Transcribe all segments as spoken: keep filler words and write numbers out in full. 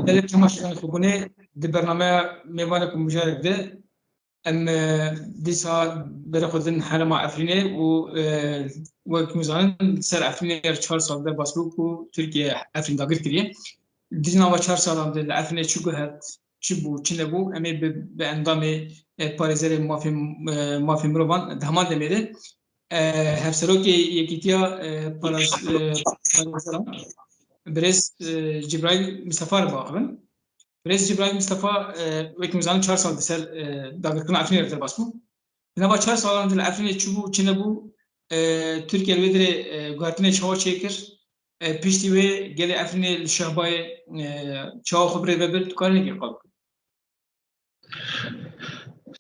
Gelek çima şirin xwe bûne di bernameya mêvanek û mijarek de. Em, e, dîsa berê xwe din herêma Efrînê û, e, wek hûn zanin, ser Efrînê çar sal derbas bû ku Tirkiye Efrîn dagir kiriye. Di nava çar salan de li Efrînê çi guhet, çi bû, çi nebû, em ê bi, bi endamê, e, parêzerê mafê, e, mafê mirovan di heman demê de, e, hevserokê Yekîtiya, e, Paraz-, e, Parêzeran, birêz, e, Cibraîl Mistefa re biaxivin. Birêz Cibraîl Mistefa, e, wek hûn zanin çar sal di ser, e, dagirkirina Efrînê re derbas bû. Di nava çar salan de li Efrînê çi bû, çi nebû, e, Tirkiye li wê dirê, e, guhertinê çawa çêkir? E, piştî wê gelê Efrînê li Şehbayê, e, çawa xwe bi rê ve bir, tu karî nekir qal bikî?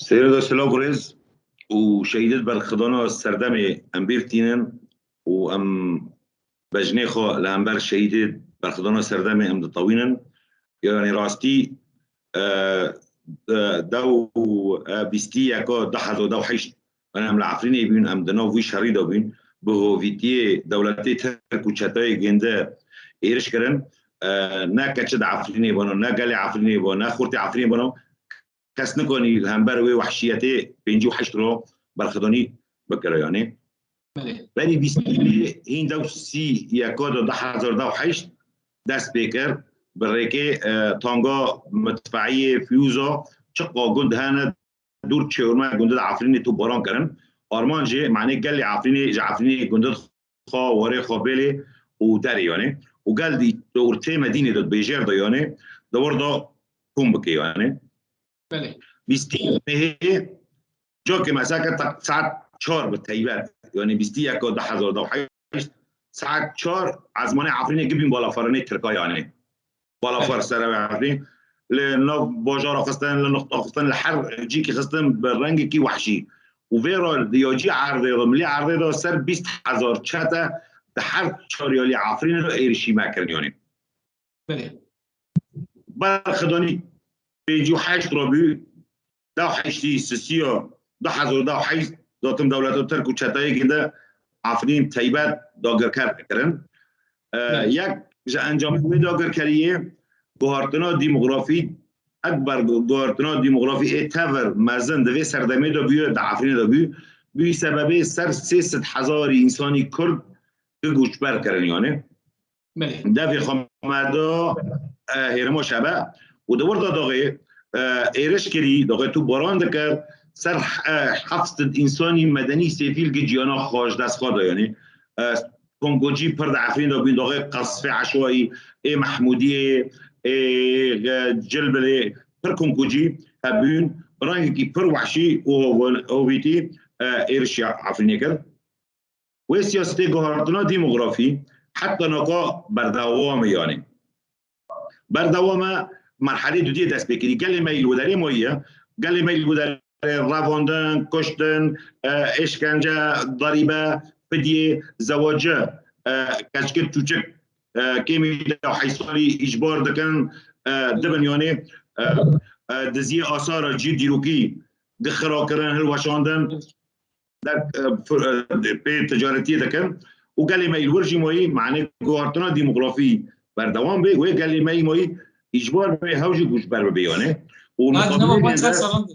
Seyirêda, silav û rêz û şehîdê berxidana serdemê em bêv tînin û em bejnê xwe li hember şehîdê berxidana serdemê em ditewînin. Yanî rastî, e, e, dew, e, bîstî yeka du hezar û heşt, em li Efrînê bûn, em di nav wî şerî de bûn, bi hovîtiyê dewletê Tirk û çeteyê gênde êriş kirin. E, ne keçi di Efrînê bano, ne gelê Efrînê bano, ne xortê Efrînê bano, kes nikanî li hember wê wehşiyetê pêncî û heşt ro berxidanî bikire, yanî. Belê. Berî bîstî hîn dew sî yeka de du hezar û heşt dest pê kir, bi rêkê, e, tanga, midfeiyê, fiyûza, çiqa gund hene, dûr çêwirme gundê de Efrînê tu baran kirin. Armancê, manê gelê Efrînê, ji Efrînê gundê xwe, warê xwe bêlê û derê, yanî. Û gel dî di ortê Medînê de, bêjêr de, yanî, di wir de kom bike, yanî. Belê. Bîstî mehê, cokê mesela ke ta saet çar bi teybet, yanî bîstî yeka du hezar û heşt, saet çar ezmanê Efrînê gibîn balafaranê Tirka, yanî. Balafar, evet, ser Efrîn. Li nav bajara xistin, li nuqta xistin, li her cîkî xistin bi rengekî wehşî. Û vê re di ya cî erdê de, milî erdê de ser bîst hezar çete di her çar yalî Efrînê de êrişî me kirin, yanî. Belê. Berxidanî pêncî û heşt re bû, dew heştî sisiya du hezar û heşt datim dewleta Tirk û çeteyê ginde Efrîn teybet dagirker kirin. E, belê. Yek ji encamên wê dagirkeriyê guhartina demografî, ekber gu-, guhartina demografî ê tevir mezin di vê serdemê de bûye, di Efrînê de bû, bûyî sebebê ser sê sed hezarî însanî Kurd di goçber kirin, yanî. Belê. Devê xwe me da, e, hêrima şebe û di wir de daxê, e, êriş kirî, daxê tu baran dikir, ser, e, heft sed însanî medenî sêfîl gi ciyana xwe ji dest xwe da, yanî, e, Konkocî pir di Efrîn de bûn, daxê qesfê eşwayî, ê Mehmûdiyê, ê, e, Cilbilê, pir konkocî hebûn, bi rengekî pir wehşî û hovin-, hovîtî, e, êrişiya Efrînê kir. Wê siyasetê guhartina demografî heta naka berdewam e, yanî. Berdewam e, merhelê dudiyê dest pê kirî. Gelê me yî li derê mayî ye. Gelê me yî li derê revandin, kuştin, e, êşkence, darîbe, fidye, zewace, e, keçikê çûçik, e, kêmî de heysalî îcbar dikin, e, dibin, yanî, e, e, diziyê asara cî dîrokî, gixira kirin, hilweşandin. Der, e, fir-, e, pê ticaretiyê dikin û gelê me yî li wir jî mayî, manê guhartina demografî berdewam bê, wê gelê me yî mayî îcbar bê, hew jî goçber bibe, yanî. Û li xwe çar salan de,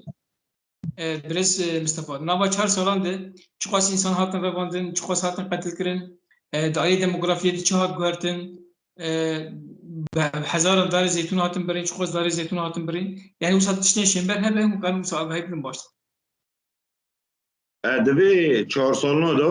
e, birêz, e, Mistefa, nava çar salan de çiqas însan hatin revandin, çiqas hatin qetilkirin, e, di aliyê demografiyê de çi hat guhertin, e, bi hezaran darê zeytûn hatin birîn, çiqas darê zeytûn hatin birîn. Yanî wisa tiştên şênber hebe, hûn karin wisa agahî bidin baştir. E, di vê çar salina de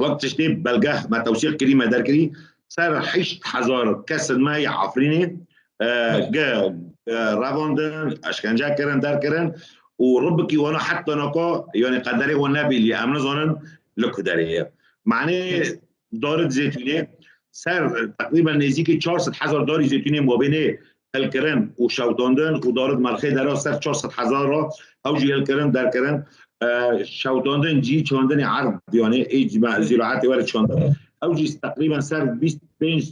wek tiştê belge me tewsîq kirî, me derkirî, ser heşt hezar kesên me yê Efrînê, e, ge, e, revandin, eşkence kirin, derkirin û ribikî wana heta naka, yanî qederê wan nebêlî, em nizanin li ku derê ye. Manê darid zeytûnê ser teqrîben nêzîkî çar sed hezar darî zeytûnê mabênê hilkirin û şewtandin û darid merxê dera ser çar sed hezar re, ew jî hilkirin, derkirin, e, şewtandin cî çandinê erd, yanî ê cî me-, zîraetê were çandin. Ew jî teqrîben ser bîst pênc,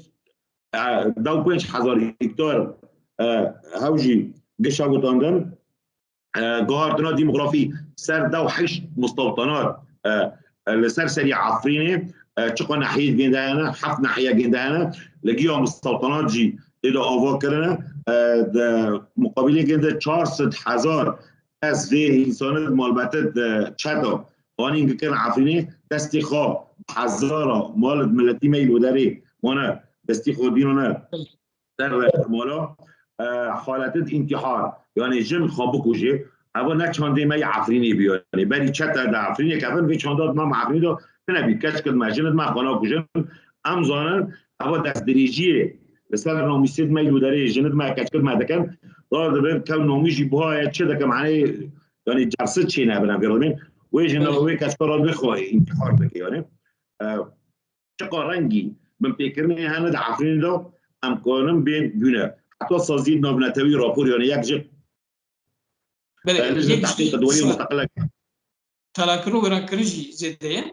e, deh pênc hezar hektar, e, ew jî gi şewtandin. E, guhartina demografî ser dew heşt mustewtanat, e, e, li ser serî Efrînê, e, çiqa nehiyê gênde hene, heft nehiye gênde hene, li giya mustewtanat jî tê de ava kirine, e, di muqabilê gênde çar sed hezar kes vê însanê di malbete di çeta anîn gikirin Efrînê, destê xwe hezara mal di miletî me yî li derê mane, destê xwe dînane ser mala, e, haletê di întîhar, yanî jin xwe bikuje, eva ne çandê me yê Efrînê bî, yanî berî çete di Efrînê kevin, vê çanda di me Efrînê de tune bî, keçik di me, jin di me xwe nakujin. Em zanin, eva destdirêjiyê li ser namûsê di me yî li derê, jin di me, keçik di me dikin, dar dibin, kew namû jî buha ye, çi dikim, henê, yanî cersi çê nebin, em vê re dibin. Wê jin, wê keçika re bixwe întîhar bike, yanî. E, çiqa rengî binpêkirinê hene di Efrînê de, em kanin bên bûne. Heta saziyê navnetewî rapor, yanî yek ji Belê, belê, ji yek jî tehqîq di warî musteqilek. Talankirin û wêrankirin jî zêde ye.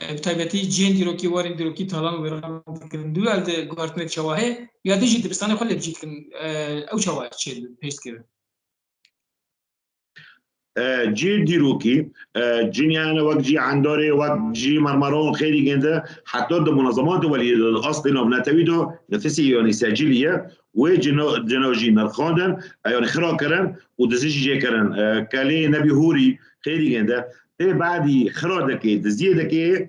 E, bi taybetî cihên dîrokî, warên dîrokî talan û wêran dikin. Du el di guhertinek çawa heye, ya din jî dibistanê xwe lê bi cî dikin, e, ew çawa çê pêş dikirin? E, cihê dîrokî, e, cinî hene wek cî Endarê, wek cî Mermeron, xêrî gênde, heta di munezemata weliyê de, di astê navnetewî de, nifisî yanî secilî ye, wê cina, cina jî nirxandin, e, yanî xira kirin û dizî jî jê kirin. E, Kelê Nebî Hûrî, xêrî gênde, tê badî xira dike, diziyê dike,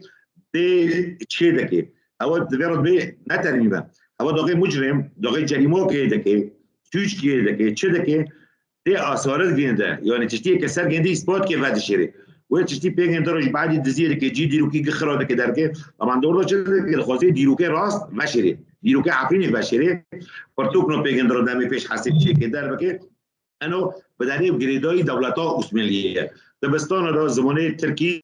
tê çê dike. Ew divê re dibê ne termî be. Ew daxê mucrim, daxê cerîmokê dike, sûckê dike, çi dike, tê asare digihinde. Yanî tiştiyê ke ser gihindî îspat ke vedişêrê. Wê tiştî pê gihinde roj badî diziyê dike, cî dîrokî gi xira dike derke. Ama doğru çi dike, dixwaze dîrokê rast veşêrê. Dîrokê Efrînê veşêrê. Pirtûkno pê gihinde re demê pêş hesê çêke derbike. Eno bi derê girêdayî dewleta Osmanliyê ye. Dibistana de zimanê Tirkî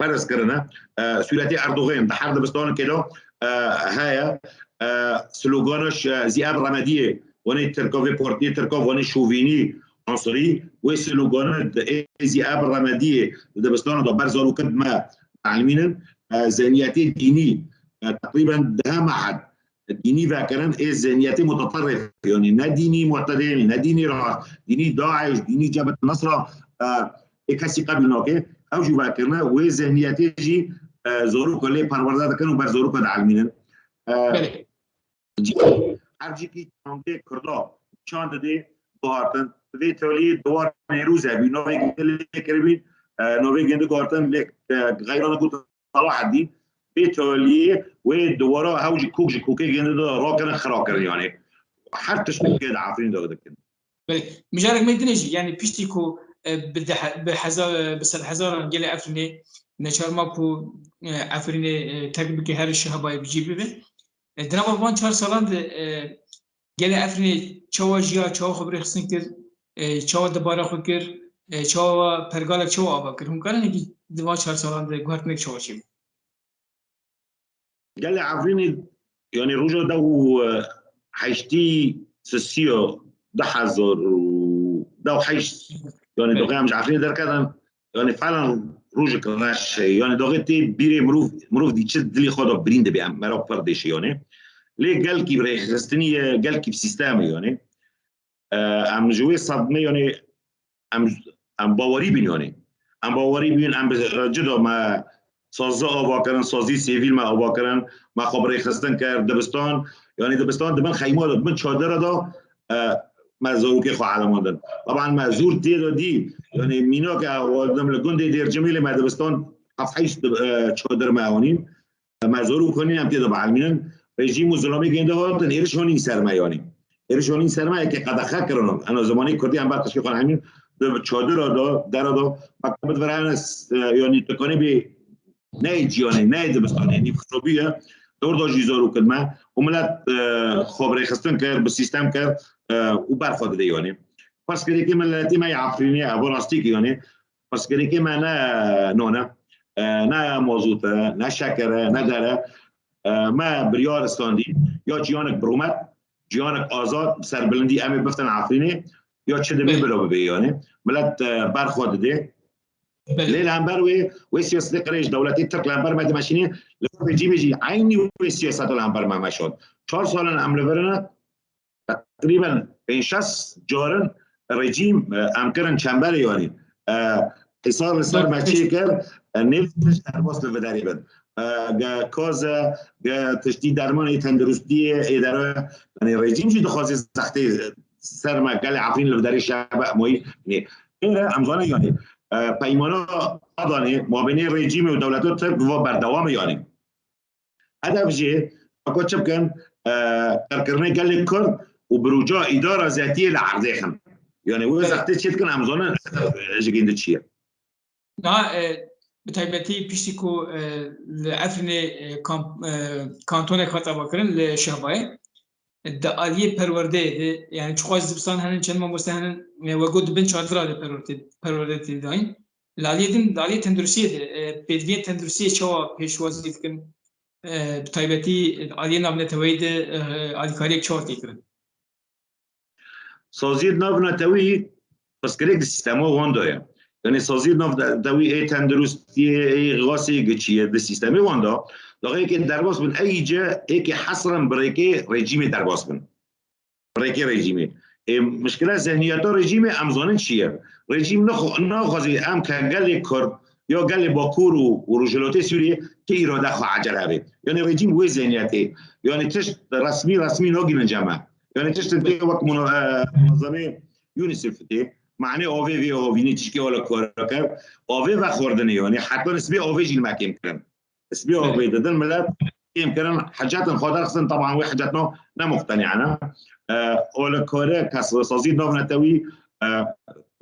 ferz kirine. E, sûretê Erdogan di her dibistanekê de, e, heye. E, slogana ş-, Zîad Remediyê, wanê Tirka vê partiyê Tirka, wanê şovînî, ansirî, wê slogana di ê Zîad Remediyê di dibistana de ber zarokê me elmînin. E, zihniyetê dînî, e, teqrîben di heme hed dînî vekirin, ê zihniyetê muteterrif, yanî ne dînî mu'tedil, ne dînî rast, dînî DAIŞ, dînî Cebhet Nusra, e, ê kesî qebîl nake. Ew jî vekirine, wê zihniyetê jî, e, zaroka lê perwerde dikin û ber zaroka dielmînin. E, Belê. Her cîkî çandê Kurda çand didê guhartin. Vê toliyê di war Nêrûze bî, navê gêndê lê kiribî, e, navê gêndê guhartin lê, e, xeyra de got Selahaddîn, vê toliyê wê dewara hew ji kok ji kokê gêndê de rakirin, xira kirin yanî. Her tişt pê di Efrînê de dikin. Belê. Mijarek me dine jî, yanî piştî ku, e, bi deh, bi hezar, bi sed hezaran gelê Efrînê neçar ma ku, e, Efrînê, e, terk bike, her şihabayê bi cî bibe. E, di nava van çar salan de, e, gelê Efrînê çawa jiya, çawa xwe bi rêxistin kir, e, çawa dibara xwe kir, e, çawa pergalek çawa ava kir? Hûn karin hêkî di van çar salan de guhertinek çawa çêbû? Gelê Efrînê, yanî roja deh û heştî sisiya du hezar û deh û heşt, yanî Evet. doxê em ji Efrînê derketin, yanî falan rojek reş e. Yanî doxê tê bîrê mirov, mirov dî çi dilê xwe de birîn dibe, em meraq pir dêşe yanî. Lê gelkî bi rêxistinî ye, gelkî bi sîstem e yanî. E, em ji wê sedmê yanî em, em bawerî bîn yanî. Em bawerî bîn, em bi cida me sazi ava kirin, sazî sivîl me ava kirin, me xwe bi rêxistin kir, dibistan, yanî dibistan di bin xeyma de, di bin çadira de, e, me zarokê xwe elemandin. Taban me zor tê de dî, yanî mînak e, dim li gundê Dêrcimê lê me dibistan heft heşt, e, çadir me anîn. Me zarok anîn em tê de bielmînin. Rejîm û zilamê gênde hatin êriş anîn ser me yanî. Êriş anîn ser me yekê qedexe kirin. Ena zimanê kurdî em ber tişkê xwe elmîn. Di çadira de, dera de, me bid vir hene, e, yanî tu kanê bê neyê ciyanê, neyê dibistanê, nîv xirabî ye. Dor da jî zarok me. Û milet, e, xwe bi rêxistin kir, bi sîstem kir, e, û ber xwe dide yanî. Pirsgirêkê miletê me yê Efrînê, ev rastî ki yanî. Pirsgirêkê me ne non e, e, ne mazot e, ne şeker e, ne der e. E, me biryar standî, ya ciyanek bi rûmet, ciyanek azad, bi serbilindî em ê biftin Efrînê, ya çi dibê Belê. bila bibê yanî. Milet, e, ber xwe didê. Belê. Lê li hember wê, wê siyasetê qirêj dewletê Tirk li hember me dimeşînê, li rejîmê jî eynî wê siyaseta li hember me meşand. Çar sal in em li vir ne, teqrîben pênc şeş carin rejîm, e, em kirin çemberê yanî. E, hîsar li ser me çêkir, e, nêv derbas li viderê bin. e, ge koze, ge tiştî dermanê tenduristiyê ê dere, yanî rejîm jî dixwaze zextê ser me gelê Efrîn li derê şebe moyî. Yanî êre em zanin yanî, e, peymana Adanê mabênê rejîmê û dewleta Tirk va berdewam e yanî. Hedef jî, ko çi bikin, e, qirkirinê gelê Kurd û birûca îdara zetiyê li erdê xin. Yanî wê Evet. zextê çê dikin em zanin hedef, e, ji gîn de çi ye. Niha, e, bi taybetî piştî ku, e, li Efrînê, e, kamp-, e, kantonek hat avakirin li Şehbayê, e, di aliyê perwerdeyê de, yani çiqas zivistan henin, çend mamoste henin, e, we got di bin çadira de perwerde-, perwerde tê dayîn. Li aliyê din, li aliyê tenduristiyê de, e, pêdiviyên tenduristiyê çawa pêşwazî dikin? E, bi taybetî, e, aliyê navneteweyî de, e, alîkariyek çawa tê kirin? Saziyê navnetewî pirsgirêk di sîstema wan de ye. Yanî saziyê navnetewî ê tenduristiyê, ê xasê giçiyê di sîstemê wan de. Daxeyekê derbas bin, ey îce êkê hesren bi rêkê rejîmê derbas bin. Bi rêkê rejîmê. Ê, mişkila zihniyeta rejîmê em zanin çi ye? Rejîm nexwe-, naxwaze em ke gelê Kurd ya gelê Bakur û, û Rojhilatê Sûriyê ti îrade xwe ecel hebe. Yanî rejîm wê zihniyetê. Yanî tişt resmî, resmî nagînin cem me. Yanî tiştin tê wek muna-, e, munazemê UNICEF tê. Manê avê vê avînê tişkî wala kar kir. Avê vexwardinê yanî heta nisbê avê jî li me kêm kirin. Nisbê Belê. avê didin milet kêm kirin. Hecetên xwe derxistin, taban wê hecetna ne muqtenî ne. E, wala kare kes sazî navnetewî, e,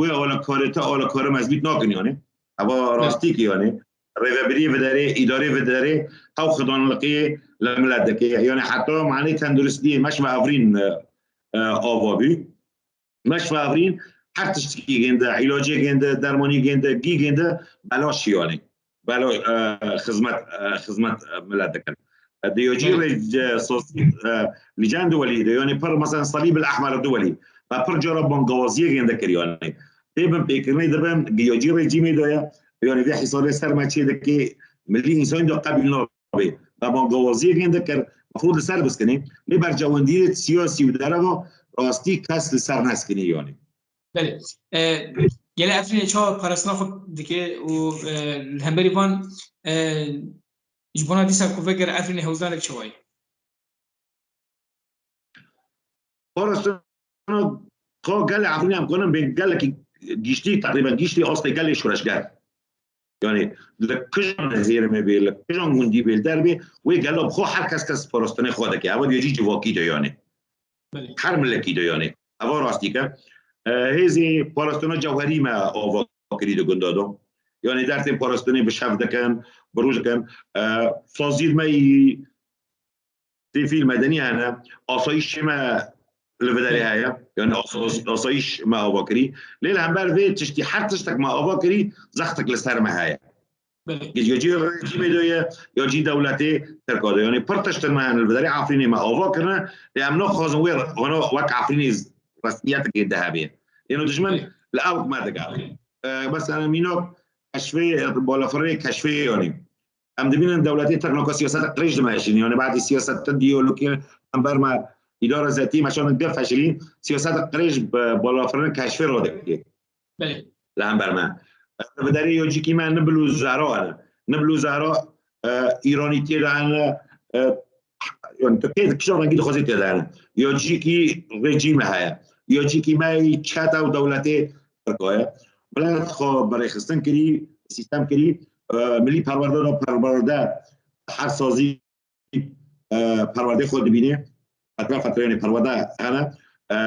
wê wala kare te wala kare mezbût nakin yanî. Eva Belê. rastî ki yanî. Rêvebiriyê viderê, îdarê viderê, hew xidanliqiyê li milet dike. Yanî heta manê tenduristiyê meş ve evrîn, e, e, ava bû. Meş ve evrîn her tiştikî gênde, îlacê gênde, dermanî gênde, gî gênde, belaş yanî. Bela-, e, xizmet, e, xizmet, e, milet dikin. E, di yocî Belê. rê, e, sosî, e, li cem duwelî de, yanî pir, mesela, Salîb el Ehmer duwelî. Me pir cara bangawaziyê gênde kir yanî. Tê bin pêkirinê dibin, di yocî rejîmê de ye. Yanî vê hesabê ser me çê dike, milî însanî de qebîl nabê. Me bangawaziyê gênde kir, mefrûd li ser biskinê. Lê bercewendiyê siyasî û dereva rastî kes li ser neskinê yanî. Belê. E, gelê Efrînê çawa parastina xwe dike û, e, li hemberî van, e, ji bona dîsa ku vegere Efrînê hewldanek çawa ye? Parastina xwe gelê Efrînê em kanin bên gelekî giştî, teqrîben giştî astê gelê şoreşger. Yanî li kijan hêrmê bê, li kijan gundî bê, li der bê, wê gelo bi xwe her kes kes parastinê xwe dike. Ew diyo cî civakî de yanî. Belê. Her milekî de yanî. Eva rastî ke. E, hêzê parastina cewherî me ava kirî di gunda de. Yanî dertên parastinê bi şev dikin, bi roj dikin. E, sazîr me yî sivîl medenî hene, asayîşê me li viderê heye, yanî as-, as-, asayîş me ava kirî. Lê li hember vê tiştî, her tiştek me ava kirî, zextek li ser me heye. Belê. Gê ya cî rejîmê de ye, ya cî dewletê Tirka de. Yanî pir tiştin me hene li viderê Efrînê me ava kirine, lê em naxwazin wê re-, wena wek Efrînê resmiyetekê de hebe. Yeno dijmin Belê. li ewk me digere. E, mesela mînak keşfê, balafirê keşfê yanî. Em dibînin dewletê Tirk naka siyaseta qirêj dimeşînin. Yanî badî siyaseta diyalogê em ber me îdara zetî meşanin gef feşilîn, siyaseta qirêj bi balafirina keşfê radikê. Belê. Li hember me. Li viderê yocîkî me Nibil û Zehra hene. Nibil û Zehra, e, îranîtiyê de hene, e, yanî Tirkiyê di kişa rengî dixwazê tê de hene. Yocîkî rejîmê heye. Yocîkî me yî çete û dewletê Tirka ye. Milet xwe bi rêxistin kirî, sîstem kirî, e, milî perwerde de perwerde, her sazî, e, perwerdê xwe dibîne. Fetre fetreyê perwerde hene. E,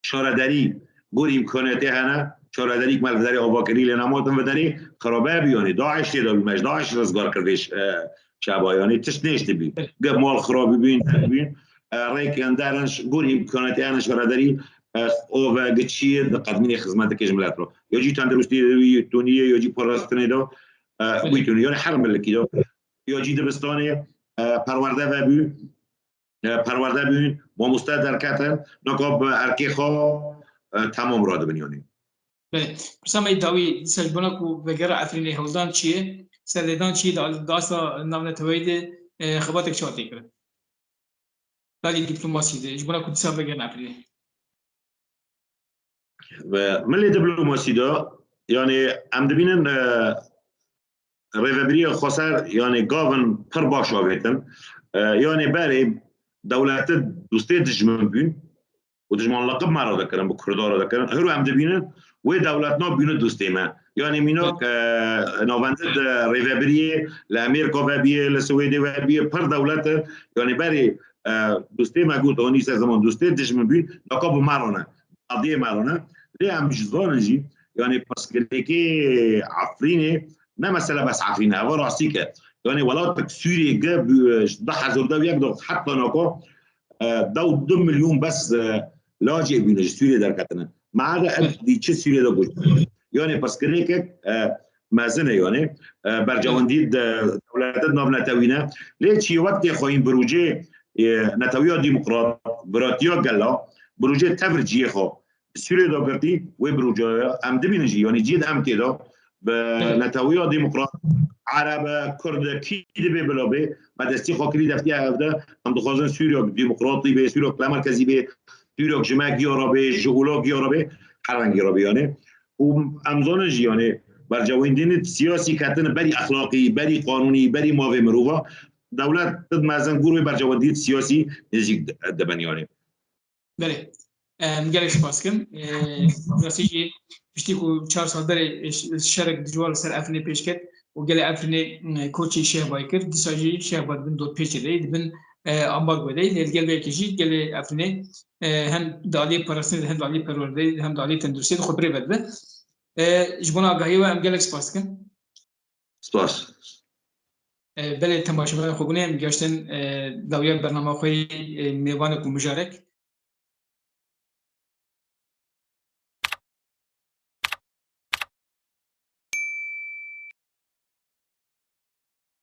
şaredarî, gor îmkaniyetê hene. Şaredarî me li viderê ava kirî lê nematin viderê xirabe bî yanî. DAIŞ tê de bî, me ji DAIŞ rizgar kir vê ş-, e, şeba yanî. Tişt nêştibî. Ge mal xirabî bîn, bîn. E, rêkên derin, gor îmkaniyetê hene şaredarî, e, ove giçiyê di qedmînê xizmetekê ji milet re. Ya cî tenduristiyê de wî tuniyê, ya cî parastinê de, e, wî tuniyê. Yanî her milekî de. Ya cî dibistanê, e, perwerde vebû, e, perwerde bûn, mamoste derketin, naka bi erkê xwe, e, temam radibin yanî. Belê. Pirsa me yê dawî, dîsa ji bona ku vegera Efrînê hewldan çi ye, serlêdan çi ye, di, di asta navneteweyî de, e, xebatek çawa tê kirin? Dalî dîplomasî de, ji bona ku dîsa vegerin Efrînê. Ve milê dîplomasî de, yanî em dibînin, e, rêvebiriyê xweser, yanî gavin pir baş avêtin. E, yanî berê dewlete dostê dijmin bûn û dijmanliqî me re dikirin, bi Kurda re dikirin. Hiro em dibînin, wê dewletna bûne dostê me. Yanî mînak, e, navendê di rêvebiriyê, li Amerîka ve bîye, li Swêdê ve bîye, pir dewlet e. Yanî berê, e, dostê me got, anî ser ziman dostê dijmin bûn, naka bi me re ne. Adiyê me re ne. Lê em ji zanin jî, yanî pirsgirêkê Efrînê ne mesele bes Efrîn e, eva rastî ke. Yanî welatek Sûriyê ge bi, ji du hezar û deh û yek de heta naka, e, dew du milyon bes, e, lacê bûne ji Sûriyê derketine. Me de ev dî çi Sûriyê de goşt. Yanî pirsgirêkek, e, mezin e yanî. E, bercewendî de dewlete di nav netewî ne. Lê çi wek tê xweyîn birûcê, e, netewiya demokrat, biratiya gela, birûcê tevr ciyê xwe. Sûriyê dagirtî wê birûcaya em dibînin jî, yanî ciyê de em tê de bi netewiya demokrat, Ereb e, Kurd e, kî dibe bila be, me destî xwe kirî deftiya ev de, em dixwazin Sûriya demokratî be, Sûriya lemerkezî be, Sûriya ji me giya re be, ji ola giya re be, her rengî re be yanî. Û em zanin jî yanî bercewendînê siyasî ketine berî exlaqî, berî qanûnî, berî mavê mirova, dewlet di mezin gor wê bercewendî siyasî nêzîk dibin yanî. Belê. Em gelek spas dikim. Em, rastî jî piştî ku çar sal berê, e, ş-, şerek dijwar li ser Efrînê pêş ket û gelê Efrînê, e, koçî Şehbayê kir, dîsa jî Şehba di bin dorpêçê de ye, di bin, e, ambargoyê de ye. Lê li gel vê yekê jî gelê Efrînê, e, hem di aliyê parastinê de, hem di aliyê perwerdeyê de, hem di aliyê tenduristiyê de xwe bi rê ve dibe. E, ji bona agahiyê we em gelek spas dikin. Spas. E, belê temaşevanên xwe bûne, em geştin, e, dawiya bernama xwe, e, mêvanek û mijarek.